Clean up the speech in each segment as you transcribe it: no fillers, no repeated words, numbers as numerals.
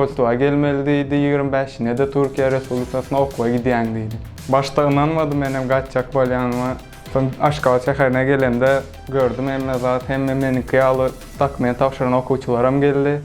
posolstwa gelmeli diýdi, 25-ine-de Türkiýe Respublikasyna okuwa gidýäň diýdi. Başda ynanmadym menem gaçjak bolýanyma. Soň Aşgabat şäherine gelemde gördüm hemme zat, hemme meniňki ýaly dokument tabşyran okuwçylaram geldi.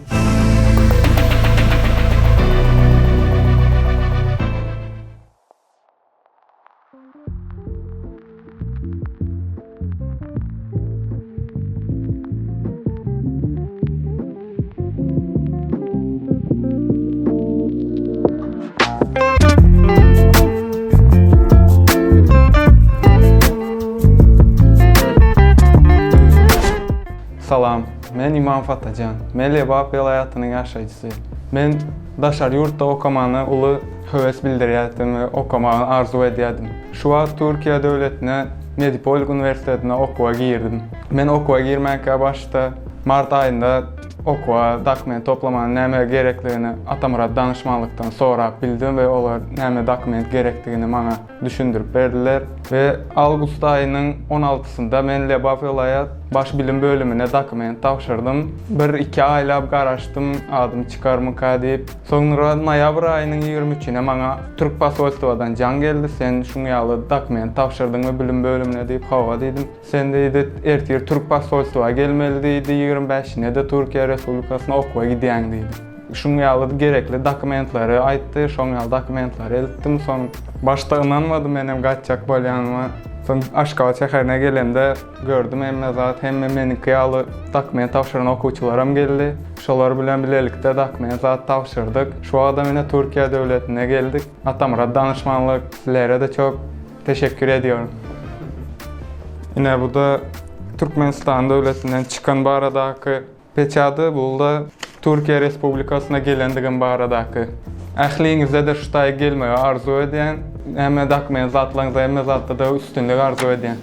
Salam, men Imam Fatajan. Men Lebap welaýatynyň ýaşaýjysy. Men daşary ýurtda okamana uly höwes bildirýärdim we okamagy arzuw edýärdim. Şu wagt Türkiýe döwletine Medipolik uniwersitetine okuwa girdim. Men okuwa girmänkä başda mart aýynda okuwa dokument toplamanyň nämä gerekligini Atamyrat danyşmanlykdan sorap bildim we olar näme dokument gerekdigini maňa düşündirip berdiler we awgust aýynyň on altysynda men Lebap welaýat Baş bilim bölümine dokument tabşyrdym. Bir-iki aýlap garaşdym, adym çykarmyka diýip. Soňra noýabr aýynyň 23-ine maňa türk posolstwadan jaň geldi, sen şuň ýaly dokument tabşyrdyňmy bilim bölümine diýip, hawa diýdim. Sen diýdi, ertir türk posolstwa gelmeli diýdi, 25-ine-de Türkiýe Respublikasyna okuwa gidýäň diýdi. Şuň ýaly gerekli dokumentleri aýtdy, şoň ýaly dokumentleri eltdim. Soň başda ynanmadym menem gaçjak bolýanyma. Soň Aşgabat şäherine gelemde Gördüm hemme zat, hemme meniňki ýaly dokument tabşyran okuwçylaram geldi. Şolar bilen bilelikde dokument zat tabşyrdyk. Şu wagtam ine Türkiýe döwletine geldik. Atamyrat danyşmanlyk sizlere-de çok teşekkür ediyorum. Ine bu-da Türkmenistan döwletinden çykan baradaky Peçady bul-da Türkiýe Respublikasyna gelendigim baradaky. Ähliňize-de şu taýy gelmegi arzuw edýän. Hemme dokument zatlaryňyza hemme zatda-da üstünlik arzuw edýän.